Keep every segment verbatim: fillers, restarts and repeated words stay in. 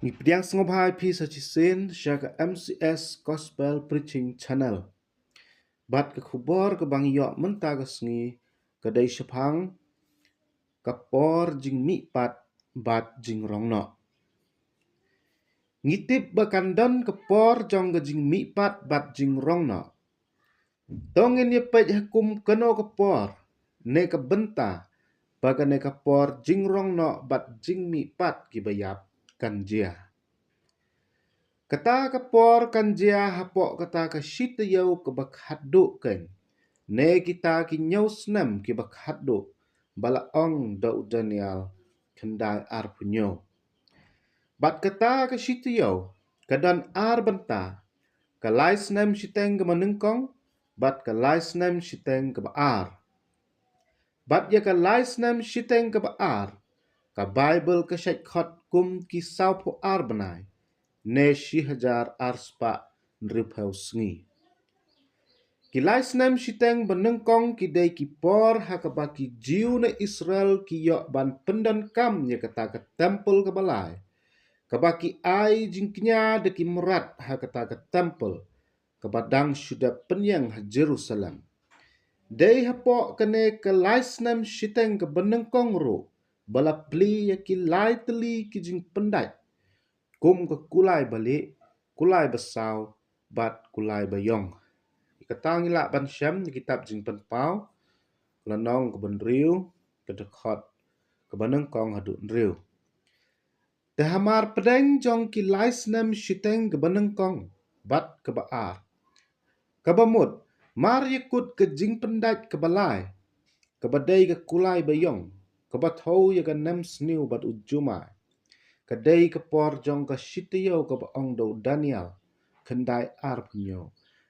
Ngi pdiang sngewbha ïa phi sa shisien sha ka M C S Gospel Preaching Channel. Bad ka khubor kaba ngi ïoh mynta ka sngi ka dei shaphang ka por jingmihpat bad jingrong noh. Ngi tip ba kan don ka por jong ka jingmihpat bad jingrong noh. To ngin ïa peit ha kum kano ka por ne ka bynta ba kane ka por jingrong noh bad jingmihpat kiba ïap kan jia. Kata ka por kan jia hapoh kata ka shi taïew kaba khatduh keiñ, ne kita ki hynñiew snem kiba khatduh ba la ong da u Daniel khyndai arphew hynñiew. Bad kata ka shi taïew ka don ar bynta, ka lai snem shiteng kaba nyngkong bad ka lai snem shiteng kaba ar. Bad ïa ka lai snem shiteng kaba ar ka Baibl ka shait khot kum ki sawphew ar bnai, ne shi hajar ar spah hynriewphew sngi. Ki lai snem shiteng ba nyngkong ki dei ki por ha kaba ki Jiw na Israel ki ïoh ban pyndonkam ïa kata ka templ kaba lai, kaba ki ai jingkñia da ki mrad ha kata ka templ kaba dang shu dep pynïeng ha Jerusalem. Dei hapoh kane ka lai snem shiteng kaba nyngkong ruh ba la plie ïa ki lai tylli ki jingpyndait, kum ka kulai ba lieh, kulai ba saw bad kulai ba ïong. Kata ngi lah ban shem na kitab Jingpynpaw, ka lynnong kaba hynriew, ka dkhot kaba nyngkong haduh hynriew. Te hamar pdeng jong ki lai snem shiteng kaba nyngkong bad kaba ar, kaba mut mar ïa kut ka jingpyndait kaba lai, kaba dei ka kulai ba ïong, kaba thew ïa ka nemsniew bad u jumai, ka dei ka por jong ka shi taïew kaba ong da u Daniel khyndai arphew hynñiew,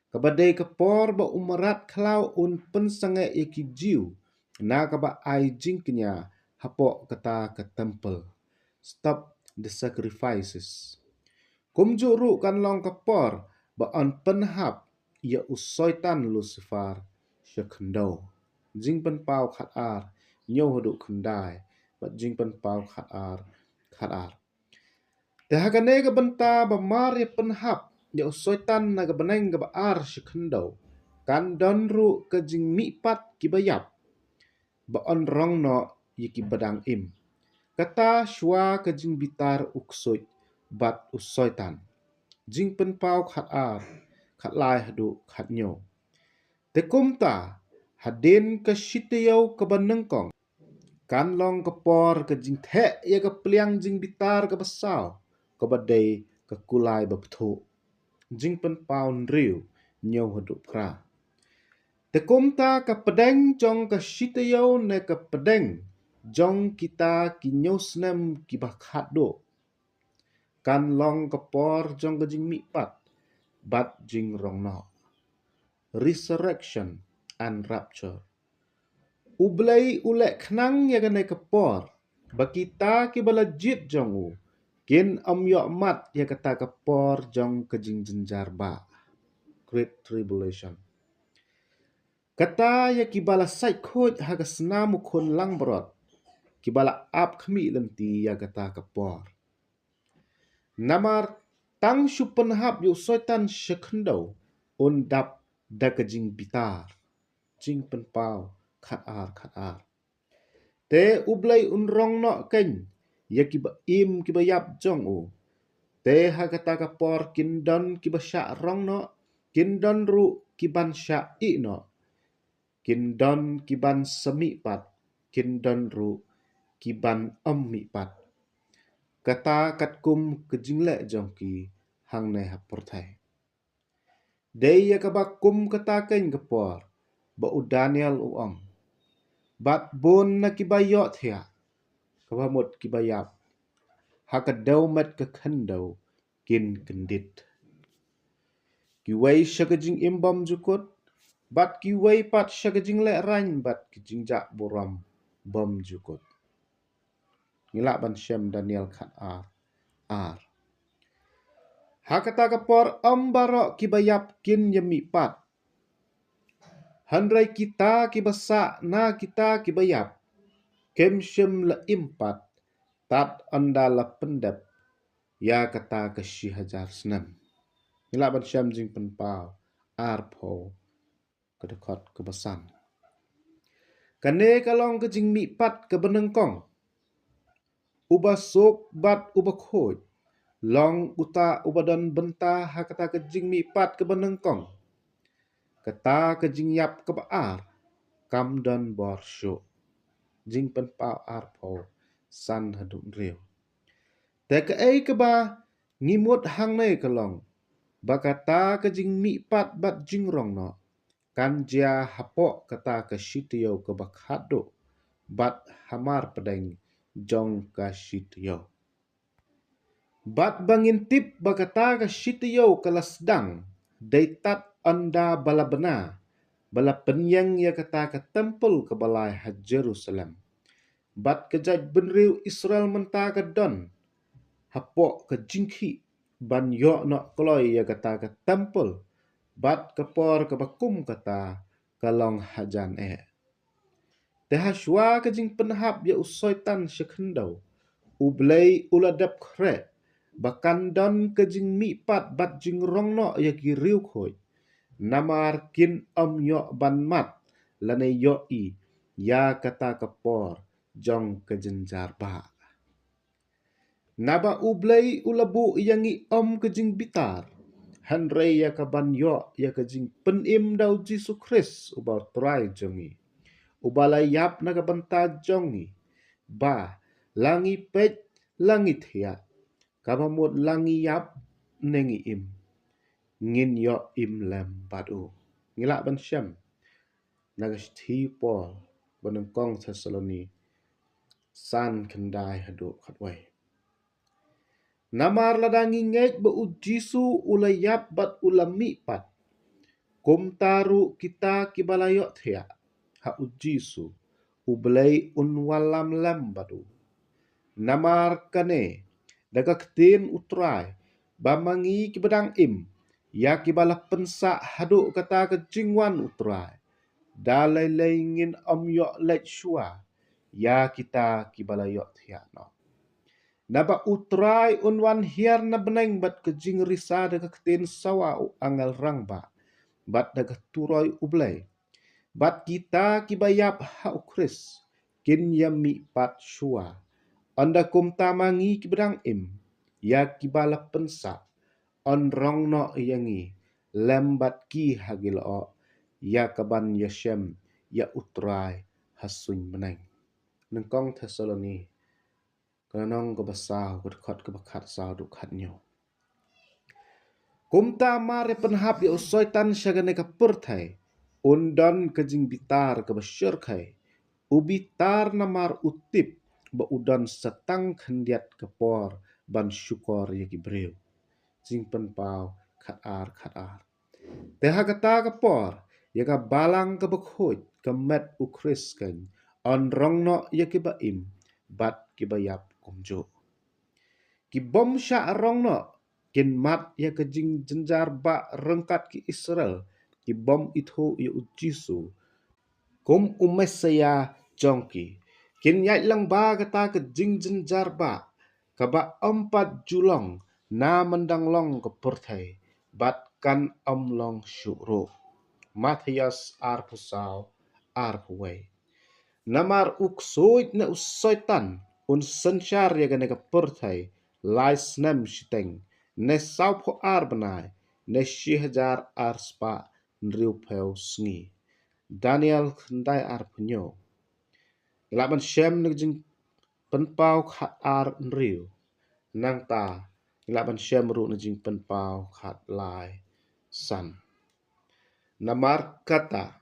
kaba dei ka por ba u mrad khlaw un pynsangeh ïa ki Jiw na kaba ai jingkñia hapoh kata ka templ. Stop the sacrifices. Kumjuh ruh kan long ka por ba yn pynhap ïa u Soitan Lucifer sha khyndew. Jingpynpaw khatar, hynñiew haduh khyndai, bad Jingpynpaw khatar, khatar. Te ha kane ka bynta ba mar ïa pynhap ïa u Soitan na ka bneng kaba ar sha khyndew, kan don ruh ka jingmihpat kiba ïap ba yn rong noh ïa kiba dang im. Kata shuwa ka jingbitar u ksuid bad u Soitan. Jingpynpaw khatar, khatlai haduh khathynñiew. Te kumta, hadien ka shi taïew kaba nyngkong, kan long ka por ka jingtheh ïa ka pliang jingbitar kaba saw, kaba dei ka kulai ba bthuh. Jingpynpaw hynriew, hynñiew haduh phra. Te kumta ka pdeng jong ka shi taïew ne ka pdeng jong kita ki hynñiew snem kiba khatduh, kan long ka por jong ka jingmihpat bad jingrong noh. Resurrection and rapture. U Blei u leh khnang ïa kane ka por ba kita kiba la jied jong u kin ym ïoh mad ïa kata ka por jong ka jingjynjar bah, Great Tribulation. Kata ïa kiba la sait khuid ha ka snam u khun langbrot, kiba la ap khmih lynti ïa kata ka por. Namar tang shu pynhap ïa u Soitan sha khyndew, un dap da ka jingbitar. Jingpynpaw khatar, khatar. Te U Blei un rong noh keiñ ïa kiba im kiba ïap jong u. Te ha kata ka por kin don kiba shah rong noh, kin don ruh kiban shah ih noh. Kin don kiban sa mihpat, kin don ruh kiban ym mihpat. Kata katkum ka jingleh jong ki hangne ha pyrthei. Dei ïa kaba kum kata keiñ ka por ba u Daniel u ong. Bad bun na kiba ïohthiah, kaba mut kiba ïap, ha ka dewmet ka khyndew kin kyndit. Kiwei sha ka jingim bymjukut, bad kiwei pat sha ka jinglehrain bad ka jingjah burom bymjukut. Ngi lah ban shem Daniel khatar, ar. Ha kata ka por ym baroh kiba ïap kin ïamihpat. Hynrei kita kiba sah na kita kiba ïap kim shym la im pat tad ynda la pyndep ïa kata ka shi hajar snem. Ngi lah ban shem Jingpynpaw arphew, ka dkhot kaba san. Kane ka long ka jingmihpat kaba nyngkong. Uba suk bad uba khuid long uta uba don bynta ha kata ka jingmihpat kaba nyngkong. Kata ka jingïap kaba ar kam don bor shuh. Jingpynpaw arphew, san haduh hynriew. Te kaei kaba ngi mut hangne ka long ba kata ka jingmihpat bad jingrong noh kan jia hapoh kata ka shi taïew kaba khatduh bad hamar pdeng jong ka shi taïew. Bad ba ngin tip ba kata ka shi taïew ka la sdang dei tad ynda ba la bna, ba la pynïeng ïa kata ka templ kaba lai ha Jerusalem. Bad ka jaitbynriew Israel mynta ka don hapoh ka jingkhih ban ïoh noh kloi ïa kata ka templ, bad ka por kaba kum kata ka long hajan eh. Te hashwa ka jingpynhap ïa u Soitan sha khyndew, U Blei u la dep khreh ba kan don ka jingmihpat bad jingrong noh ïa ki riewkhuid, namar kin ym ïoh ban mad lane ïohi ïa kata ka por jong ka jynjar bah. Naba U Blei u la buh ïa ngi ym ka jingbitar, hynrei ïa ka ban ïoh ïa ka jingpynim da U Jisu Khrist uba U Trai jong ngi, uba la ïap na ka bynta jong ngi, ba la ngi peit la ngi thiah, kaba mut la ngi ïap ne ngi im, ngin ïoh im lem bad u. Ngi lah ban shem na ka shithi Paul ba nyngkong Thessaloni san, khyndai haduh khatwei. Namar lada ngi ngeit ba U Jisu u la ïap bad u la mihpat, kumta ruh kita kiba la ïohthiah ha U Jisu, U Blei un wallam lem bad u. Namar kane, da ka ktien U Trai, ba ma ngi kiba dang im, ïa kiba la pynsah haduh kata ka jingwan U Trai, da lei lei ngin ym ïoh leit shuwa ïa kita kiba la ïohthiah noh. Naba U Trai un wan hiar na bneng bad ka jingrisa da ka ktien sawa u angel rangbah, bad da ka turoi U Blei. Bad kita kiba ïap ha U Khrist kin ïa mihpat shuwa. Ynda kumta ma ngi kiba dang im, ïa kiba la pynsah, yn rong noh ïa ngi lem bad ki ha ki lyoh, ïa ka ban ïashem ïa U Trai ha suiñ bneng. Nyngkong Thessaloni, ka lynnong kaba saw, ka dkhot kaba khatsaw haduh khathynñiew. Kumta mar ïa pynhap ïa u Soitan sha kane ka pyrthei, un don ka jingbitar kaba shyrkhei. U bitar namar u tip ba u don sa tang khyndiat ka por ban shukor ïa ki briew. Jingpynpaw khatar khatar. Te ha kata ka por, ïa ka balang kaba khuid, ka met U Khrist kan, yn rong noh ïa kiba im bad kiba ïap kumjuh. Ki bym shah rong noh kin mad ïa ka jingjynjar bah ryngkat ki Israel ki bym ithuh ïa U Jisu kum u Messaïah jong ki. Kin ïaid lang ba kata ka jingjynjar bah, kaba ym pat ju long na mynta long ka pyrthei, bad kan ym long shuh ruh. Mathaios arphew saw, arphew wei. Namar u ksuid ne u Soitan un synshar ïa kane ka pyrthei lai snem shiteng, ne sawphew ar bnai, ne shi hajar ar spah hynriewphew sngi. Daniel khyndai arphew hynñiew. Lah ban shem na ka jingpynpaw khatar hynriew. Nangta lah ban shem ruh na jingpynpaw khatlai san. Namar kata,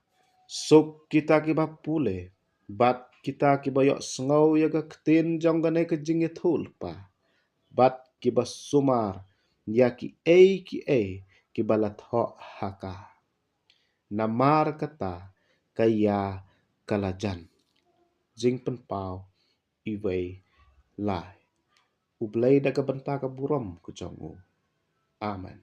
suk kita kiba pule, bad kita kiba ïohsngew ïa ka ktien jong kane ka jingïathuhlypa, bad kiba sumar ïa kiei kiei kiba la thoh ha ka. Namar kata ka ïa ka la jan. Jingpynpaw iwei lai. U Blei da ka bynta ka burom ka jong u. Amen.